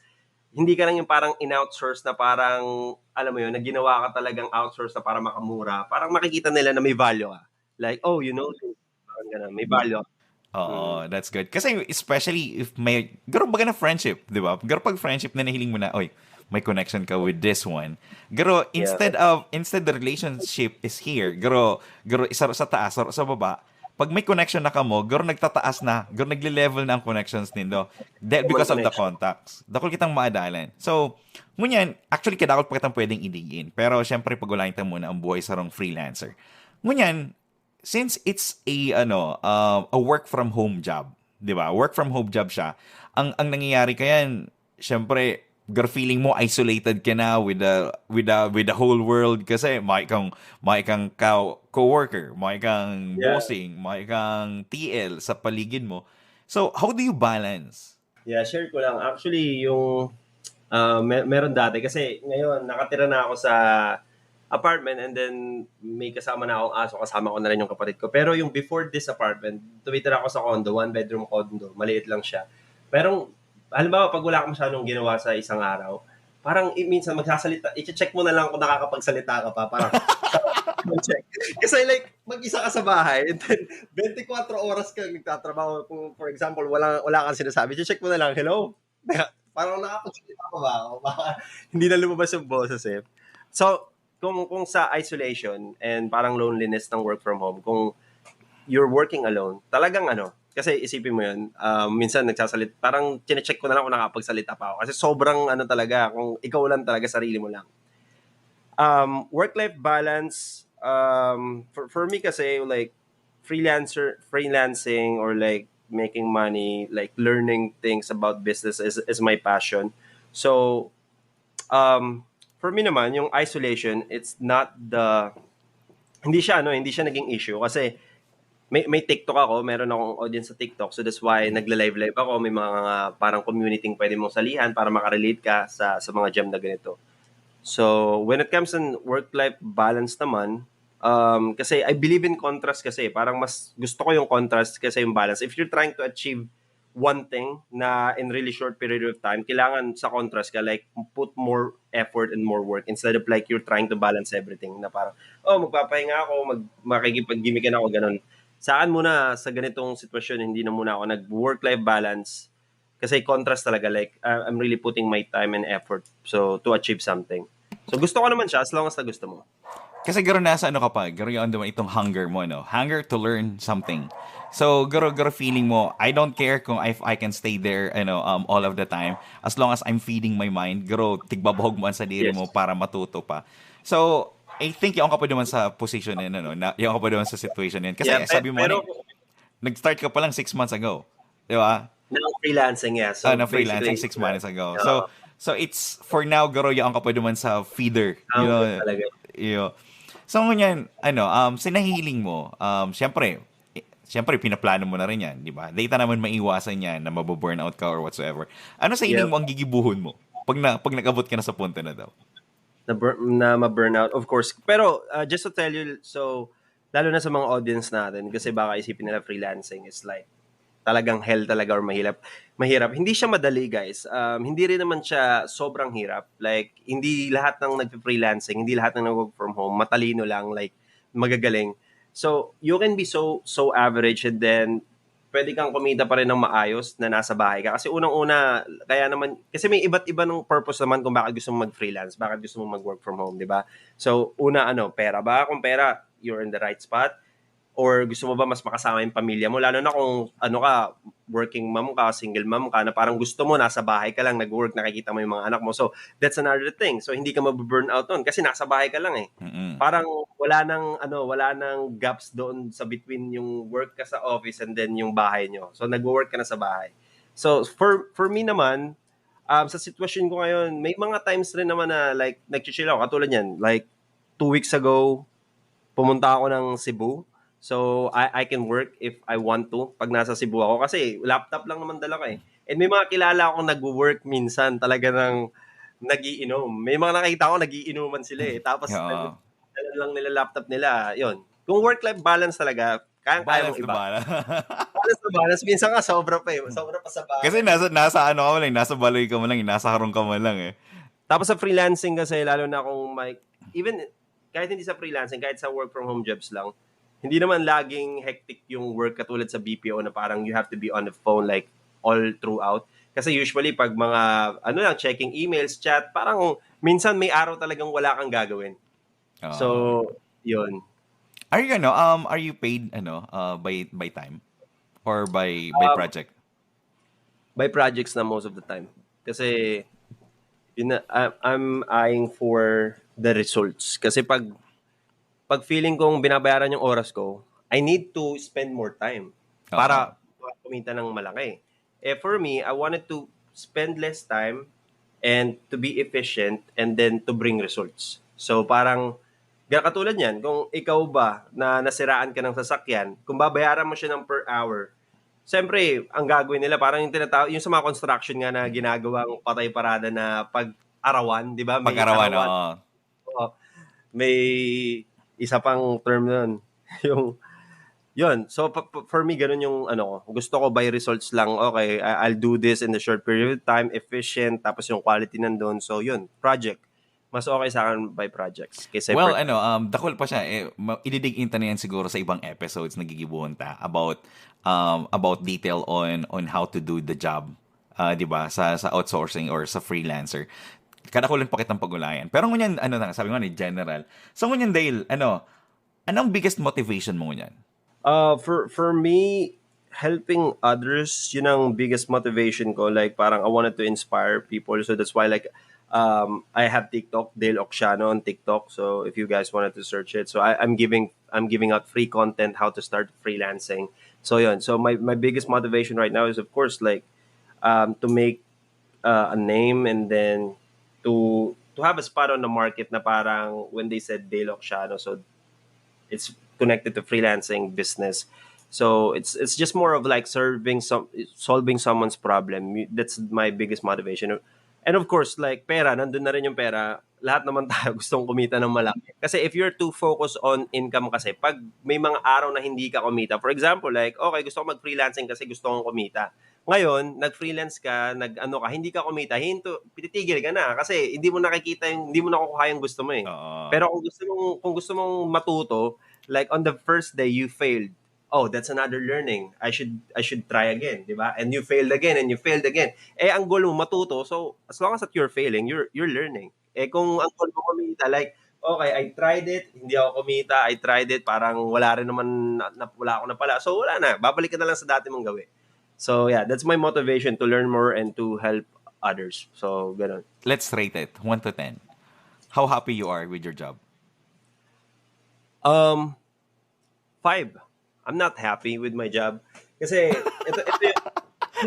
hindi ka lang yung parang in-outsource na parang, alam mo yun, na ginawa ka talagang outsource na para makamura. Parang makikita nila na may value ka. Like, oh, you know, parang ganun, may value ka. Oo, that's good. Kasi especially if may, garo baga na friendship, 'di ba? Garo pag friendship na nahiling mo na, oy, may connection ka with this one. Garo, instead of, instead the relationship is here, garo, garo, isa sa taas, sa, sa baba, pag may connection na kamo, garo nagtataas na, garo nagle-level na ang connections nindo. That because of the contacts. Dakul kitang maadalan. So, ngunyan, actually, kadakul pa kitang pwedeng idigin. Pero, syempre, pag-ulayan ta muna ang buhay sarong freelancer. Ngunyan, since it's a, ano, uh, a work from home job, 'di ba? Work from home job siya. Ang, ang nangyayari kayan, syempre, garo feeling mo isolated ka na with the with the with the whole world kasi may kang may kang ka, coworker, may kang bossing, may kang T L sa paligid mo. So, how do you balance? Yeah, share ko lang. Actually, yung uh, mer- meron dati kasi ngayon nakatira na ako sa apartment and then may kasama na akong aso, kasama ko na rin yung kapatid ko. Pero yung before this apartment, tumitira ako sa condo, one bedroom condo, maliit lang siya. Pero Halimbawa, pag wala ka masyadong ginawa sa isang araw, parang i- minsan magsasalita, i-check mo na lang kung nakakapagsalita ka pa. Parang, check. Kasi like, mag-isa ka sa bahay, and then twenty-four oras ka nagtatrabaho. Kung, for example, wala, wala kang sinasabi, check mo na lang, "Hello?" Parang nakapagsalita pa ba ako? Baka hindi na lumabas yung boses eh. So, kung, kung sa isolation and parang loneliness ng work from home, kung you're working alone, talagang ano, kasi isipin mo yun, ah, minsan nagsasalit, parang chinecheck ko na lang kung nakapagsalita pa ako. Kasi sobrang ano talaga, kung ikaw lang talaga, sarili mo lang. Um, work-life balance, um, for, for me kasi, like, freelancer, freelancing or like making money, like learning things about business is, is my passion. So, um, for me naman, yung isolation, it's not the, hindi siya, ano, hindi siya naging issue kasi may, may TikTok ako, meron akong audience sa TikTok. So that's why nagla-live-live ako, may mga parang community pwede mong salihan para makarelate ka sa, sa mga gem na ganito. So when it comes in work-life balance naman, um, kasi I believe in contrast kasi, parang mas gusto ko yung contrast kasi yung balance. If you're trying to achieve one thing na in really short period of time, kailangan sa contrast ka, like, put more effort and more work instead of like you're trying to balance everything na parang, "Oh, magpapahinga ako, mag-, makikipag-gimikan ako," ganun. Sa akin muna, sa ganitong sitwasyon, hindi na muna ako nag-work-life balance kasi contrast talaga, like, uh, I'm really putting my time and effort so to achieve something. So gusto ko naman siya as long as na gusto mo. Kasi garo nasa ano ka pa, garo yung naman itong hunger mo, no? Hunger to learn something. So, garo, garo feeling mo, I don't care kung if I can stay there, you know, um, all of the time. As long as I'm feeding my mind, garo, tigbabahog mo ang sadiri Yes. mo para matuto pa. So, I think yung ka pa naman sa position na yun, ano? Na, yung ka pa naman sa situation na yun. Kasi Yeah, pe- sabi mo, pero ano, nag-start ka pa lang six months ago. Di ba? Ng freelancing, yeah. So, Ah, na freelancing basically, six months ago. yeah. So, so it's for now, garo, yung ka pa naman sa feeder. Ang Yun. Talaga. Iyo. So, ngunyan, ano, um, sa nahihiling mo, um, syempre, eh, syempre, pinaplano mo na rin yan, di ba? Di ta naman maiwasan yan na mababurnout ka or whatsoever. Ano sa hiling Yep. mo ang gigibuhon mo pag, na, pag nag-abot ka na sa punto na daw? Na, bur- na ma-burnout, of course. Pero uh, just to tell you, so, lalo na sa mga audience natin, kasi baka isipin nila freelancing is like, talagang hell talaga or mahirap. Mahirap. Hindi siya madali, guys. Um, hindi rin naman siya sobrang hirap. Like, hindi lahat ng nagpe-freelancing, hindi lahat ng nag-work from home, matalino lang, like, magagaling. So, you can be so so average and then pwede kang kumita pa rin ng maayos na nasa bahay ka. Kasi unang-una, kaya naman, kasi may iba't iba ng purpose naman kung bakit gusto mo mag-freelance, bakit gusto mo mag-work from home, di ba? So, una, ano, pera ba? Kung pera, you're in the right spot. Or gusto mo ba mas makasama yung pamilya mo? Lalo na kung, ano ka, working mom ka, single mom ka, na parang gusto mo, nasa bahay ka lang, nag-work, nakikita mo yung mga anak mo. So, that's another thing. So, hindi ka mababurn out nun kasi nasa bahay ka lang eh. Mm-mm. Parang wala nang, ano, wala nang gaps doon sa between yung work ka sa office and then yung bahay nyo. So, nag-work ka na sa bahay. So, for for me naman, um, sa sitwasyon ko ngayon, may mga times rin naman na like, nag-chill ako. Katulad yan, like, two weeks ago, pumunta ako ng Cebu. So, I, I can work if I want to pag nasa Cebu ako. Kasi laptop lang naman dala ko eh. And may mga kilala akong nag-work minsan talaga ng nagiinom. May mga nakita ko nagiinuman sila eh. Tapos, Oo. dala lang nila laptop nila. Yun. Kung work-life balance talaga, kayang-kaya Balance mong na iba. balance. Balance na balance. Minsan nga, sobra pa eh. Sobra pa sa balance. Kasi nasa, nasa ano ka man lang, nasa baloy ka man lang, eh, nasa harong ka man lang eh. Tapos sa freelancing kasi, lalo na kung may, even kahit hindi sa freelancing, kahit sa work from home jobs lang, hindi naman laging hectic yung work katulad sa B P O na parang you have to be on the phone like all throughout. Kasi usually pag mga ano lang, checking emails, chat, parang minsan may araw talagang wala kang gagawin. Oo. So, yun. Are you, ano, um, are you paid, ano, uh, by by time or by by Um, project? By projects na most of the time. Kasi, yun na, I- I'm eyeing for the results. Kasi pag pag feeling kong binabayaran yung oras ko, I need to spend more time para kumita ng malaki. Eh, for me, I wanted to spend less time and to be efficient and then to bring results. So, parang, ga- katulad niyan, kung ikaw ba na nasiraan ka ng sasakyan, kung babayaran mo siya ng per hour, siyempre, ang gagawin nila, parang yung tinatawag, yung sa mga construction nga na ginagawang patay parada na pag-arawan, di ba? May Pag-arawan, arawan. Oo. Oo. May isa pang term nun. Yung Yun. So, pa- pa- for me, ganun yung ano ko. Gusto ko by results lang. Okay, I- I'll do this in a short period of time, efficient, tapos yung quality nandun. So, yun, project. Mas okay sa akin by projects kaysa Well, per- ano, um, dakul pa siya. Eh, ma- ididig-in ta na yan siguro sa ibang episodes na gigibohon ta about, um, about detail on on how to do the job. Ah, di ba? Sa, sa outsourcing or sa freelancer. Kadakulan pa kitang pag-ulayan. Pero ngunyan, ano na, sabi nga ni General. So, ngunyan, Dale, ano, anong biggest motivation mo ngunyan? Uh, for for me, helping others, yun ang biggest motivation ko. Like, parang I wanted to inspire people. So that's why, like, um, I have TikTok, Dale Oxiano on TikTok. So if you guys wanted to search it, so I, I'm giving I'm giving out free content, how to start freelancing. So yun. So my, my biggest motivation right now is, of course, like, um, to make uh, a name, and then to to have a spot on the market na parang when they said Dale Oxiano, so it's connected to freelancing business. So it's it's just more of, like, serving some solving someone's problem. Y- That's my biggest motivation. And of course, like, pera, nandun na rin yung pera. Lahat naman tayo gustong kumita ng malaki. Kasi if you're too focused on income kasi, pag may mga araw na hindi ka kumita, for example, like, okay, gusto ko mag-freelancing kasi gusto kong kumita. Ngayon, nag-freelance ka, nag-ano ka, hindi ka kumita, hinto, titigil ka na kasi hindi mo nakikita yung, hindi mo nakukuha yung gusto mo eh. Oo. Pero kung gusto mong, kung gusto mong matuto, like, on the first day you failed. Oh, that's another learning. I should I should try again, di ba? And you failed again and you failed again. Eh, ang goal mo matuto. So, as long as that you're failing, you're you're learning. Eh, kung ang goal mo kumita, like, okay, I tried it, hindi ako kumita, I tried it, parang wala rin naman, na, na, wala ako napala. So, wala na, babalik ka na lang sa dati mong gawin. So, yeah, that's my motivation to learn more and to help others. So, ganun. Let's rate it, one to ten. How happy you are with your job? Um, five. I'm not happy with my job. Kasi, ito, ito yung,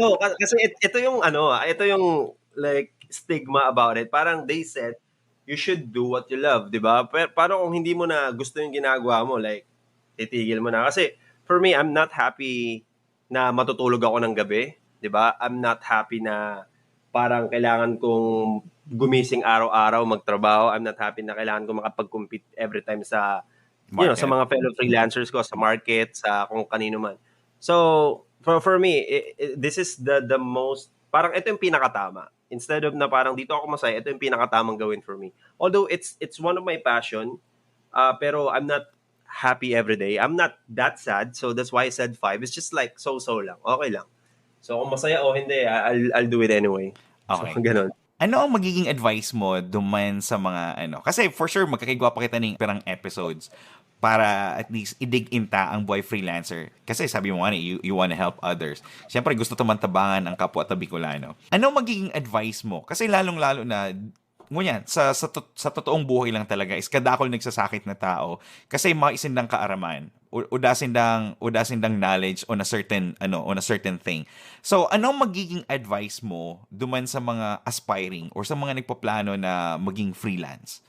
no, ka- kasi it- ito yung, ano, ah, ito yung, like, stigma about it. Parang they said, you should do what you love, di ba? Pero paano kung hindi mo na gusto yung ginagawa mo? Like, titigil mo na. Kasi, for me, I'm not happy na matutulog ako ng gabi, di ba? I'm not happy na parang kailangan kong gumising araw-araw, magtrabaho. I'm not happy na kailangan kong makapag-compete every time sa, you know, sa Market. Mga fellow freelancers ko, sa market, sa kung kanino man. So, for, for me, i- i- this is the the most, parang ito yung pinakatama. Instead of na parang dito ako masaya, ito yung pinakatamang gawin for me. Although it's it's one of my passion, uh, pero I'm not happy every day. I'm not that sad, so that's why I said five. It's just like so-so lang, okay lang. So kung masaya o hindi, I- I'll, I'll do it anyway. Okay. So, ganun. Ano ang magiging advice mo duman sa mga ano? Kasi for sure, magkakigwa pa kita ning pirang episodes para at least idig-in ta ang buhay freelancer. Kasi sabi mo nga, you, you want to help others. Siyempre, gusto ta man tabangan ang kapwa ta Bicolano. Ano ang magiging advice mo? Kasi lalong-lalo na, ngunyan, sa, sa, to- sa totoong buhay lang talaga is kadakol nagsasakit na tao kasi mga isindang kaaraman o, o dasindang o dasindang knowledge on a certain ano on a certain thing. So, anong magiging advice mo duman sa mga aspiring or sa mga nagpaplano na maging freelance?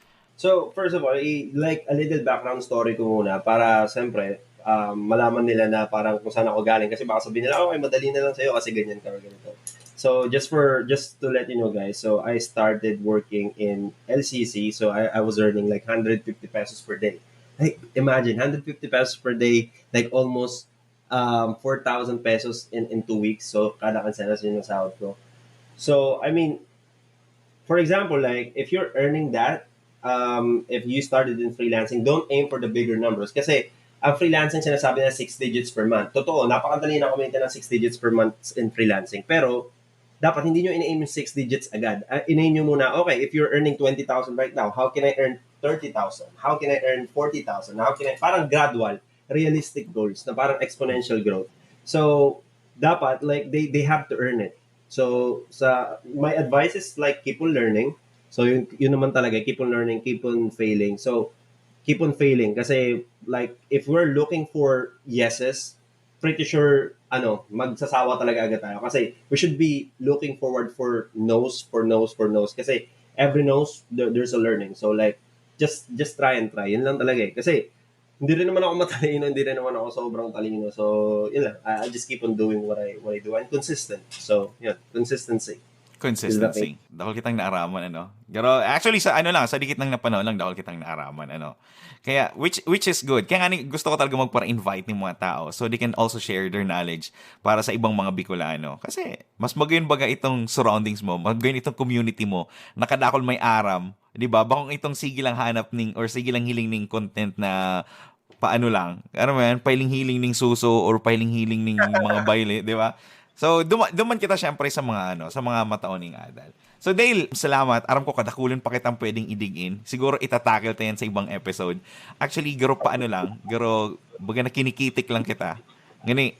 So, first of all, i- like, a little background story ko muna para, siyempre, um, malaman nila na parang kung saan ako galing. Kasi baka sabihin nila, "Okay, madali na lang sa'yo kasi ganyan ka or ganito." So, just for, just to let you know, guys, so I started working in L C C. So, I, I was earning like one hundred fifty pesos per day. Like, imagine, one hundred fifty pesos per day, like, almost um, four thousand pesos in, in two weeks. So, kada kinsenas yun yung sahod ko. So, I mean, for example, like, if you're earning that, um, if you started in freelancing, don't aim for the bigger numbers. Kasi, ang freelancing, sinasabi na six digits per month. Totoo, napakadali na kumita ng six digits per month in freelancing. Pero, dapat hindi nyo ina-aim yung six digits agad. Ah, ina-aim nyo muna, okay, if you're earning twenty thousand right now, how can I earn thirty thousand? How can I earn forty thousand? How can I, parang gradual, realistic goals na parang exponential growth. So, dapat, like, they, they have to earn it. So, sa, my advice is, like, keep on learning. So, yun, yun naman talaga, keep on learning, keep on failing. So, keep on failing. Kasi, like, if we're looking for yeses, pretty sure, ano, magsasawa talaga agad tayo. Kasi, we should be looking forward for no's, for no's, for no's. Kasi, every no's, there, there's a learning. So, like, just, just try and try. Yun lang talaga eh. Kasi, hindi rin naman ako matalino, hindi rin naman ako sobrang talino. So, yun lang. I, I just keep on doing what I, what I do. And consistent. So, yun. Consistency. Consistency. Dakul kitang naaraman, ano? Pero actually, sa ano lang, sa dikit lang na panahon lang, dakul kitang naaraman, ano? Kaya, which which is good. Kaya nga ni, gusto ko talaga magpara-invite ng mga tao so they can also share their knowledge para sa ibang mga Bicolano. Kasi, mas magayon baga itong surroundings mo, magayon itong community mo, nakadakol may aram, di ba? Bakong itong sige lang hanap ning, or sige lang hiling ning content na paano lang, ano mo yan, pahiling-hiling ning suso or pahiling-hiling ning mga bayle, di ba? So, duma- duman kita syempre sa mga ano, sa mga mataon ning adal. So, Dale, salamat. Aram ko, kadakulan pa kitang pwedeng i-dig in. Siguro itatackle ta yan sa ibang episode. Actually, garo pa ano lang, garo, baga nakinikitik lang kita. Ngani,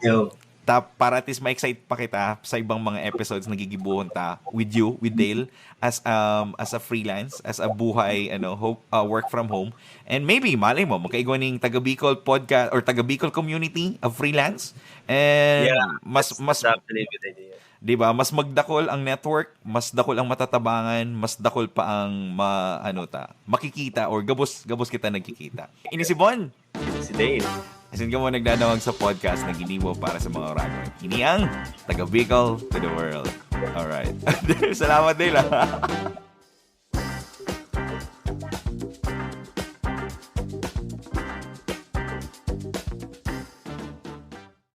Yo. ta, para at least ma-excite pa kita sa ibang mga episodes na gigibuhon ta with you, with Dale, as um as a freelance, as a buhay, ano, hope, uh, work from home. And maybe, malay mo, magkaigwa ning taga Bicol podcast or taga Bicol community of freelance. And Yeah, mas that's, mas that's actually a good idea. di ba, mas magdakol ang network, mas dakol ang matatabangan, mas dakol pa ang ma, ano ta, makikita or gabos gabos kita nagkikita. Ini si Bon. Si Dale. Asin ka mo nagdadawag sa podcast na ginibo para sa mga Oragon. Ini ang Taga Bicol to the World. Alright. Salamat, Dale, ah.